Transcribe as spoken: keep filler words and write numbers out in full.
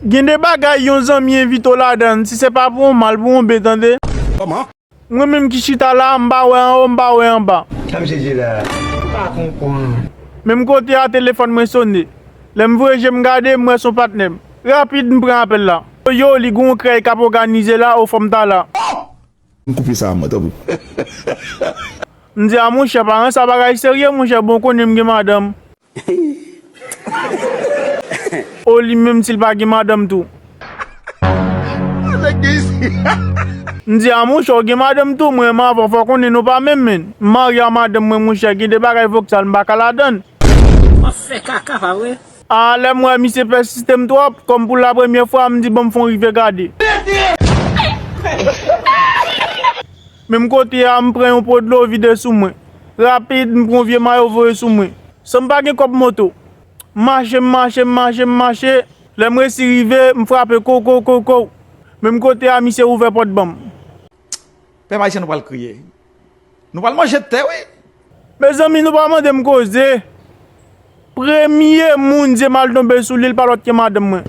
Gen de bagay yon zanmi envite w ladan l, si se pa pou yon mal, pou yon byen, tande. Kòman? Mwen menm ki chita la, m pa wè anwo, m pa wè anba. Sa misye di la, m pa konprann. Menm kote a, telefòn mwen sone. Lè m voye je m gade, m wè se yon patnè m. Rapid, m pran apèl la. Yo, li gen yon krèy k ap òganize la, o fò m ta la. M koupe sa a, mwen, tanpri. M di a monchè, pa rann sa bagay serye, monchè, bon, konnen m gen madanm. O li menm, si l pa gen madanm tou. M di a monchè, w gen madanm tou, mwen, m avè w, fò konnen nou pa menm menn. M marye a madanm mwen, monchè, gen de bagay voksal, m pa ka ladan l. W ap fè kaka, pa vre? A, lè m wè misye pèsiste m twòp, kòm pou la premyè fwa, m di, bon, m fè yon rive gade. Menm kote a, m pran yon po dlo, vide sou mwen. Rapid, m pran yon vye mayo, voye sou mwen. San m pa gen kòb moto. M mache, m mache, m mache, m mache. Lè m resi rive, m frape kow, kow, kow, kow. Menm kote a, misye ouvè pòt ban m. Pèp ayisyen, nou pral kriye. Nou pral manje tè, wi. Mezanmi, nou pa mande m koze. Premye moun zye m al tonbe sou li, l pa lòt ke madanm mwen.